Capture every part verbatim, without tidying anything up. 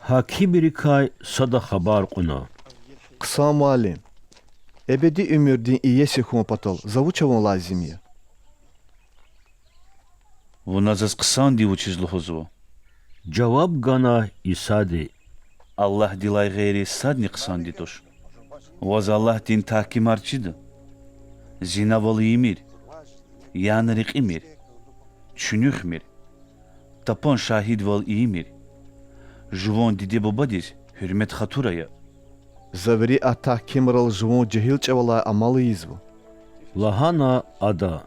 Гьакимрикай сада хабар кьуна: Хъсан муаллим, эбеди уьмуьрдин иеси хьун патал за вуч авун лазим я? Вуна заз хъсандив вучиз лугьузва? жаваб гана Исади. Аллагьдилай гъейри садни хъсанди туш. Ваз Аллагьдин тагькимар чида: зинавал ийимир, яна рекьимир, чуьнуьхмир, тапан шагьидвал ийимир, жуван диде-бубадиз гьуьрмет-хатур ая. За вири а тагькимрал жуван жегьил чӀавалай амал ийизва,– лагьана ада.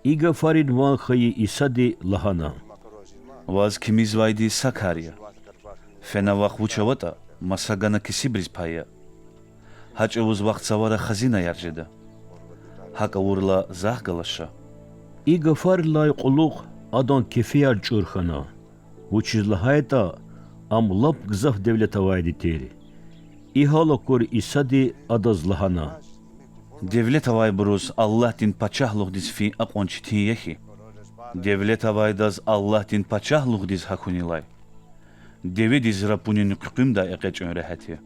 И гафарин ван хьайи Исади лагьана: Ваз кимизвайди са кар я. Фена вахъ вуч аватӀа, маса гана кесибриз пая. Гьа чӀавуз вахъ цавара хазинаяр жеда. ГьакӀ авурла, Захъ галаз ша. И гафарилай кьулухъ адан кефияр чӀур хьана, вучиз лагьайтӀа ам лап гзаф девлет авайди тир. И гьал акур Исади адаз лагьана: Девлет авайбуруз Аллагьдин Пачагьлугъдиз фин акьван четин я хьи, девлет авайдаз Аллагьдин Пачагьлугъдиз гьахьунилай деведиз рапунин хъуькъуьмдай экъечӀун регьят я.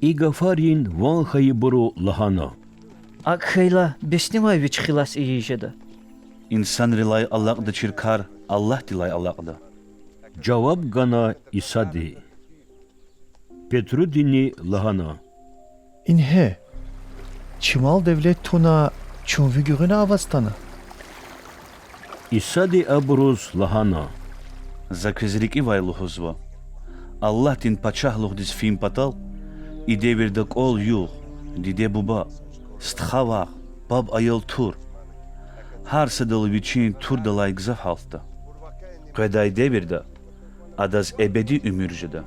И гафарин ван хьайибуру лагьана: АкӀ хьайила, беснивай вич хилас ийиз жеда. Инсанрилай алакьдачир кар Аллагьдилай алакьда,– жаваб гана Исади. Петрудини лагьана: Ингье, чимал девлет туна, чун ви гуьгъуьна аваз атана. Исади абуруз лагьана: За квез рикӀивай лугьузва: Аллагьдин Пачагьлугъдиз фин патал и девирда кӀвал-югъ, диде-буба, стха-вах, паб-аял тур, гьар садал вичин турдалай гзаф гьалтда. Къведай девирда адаз эбеди уьмуьр жеда.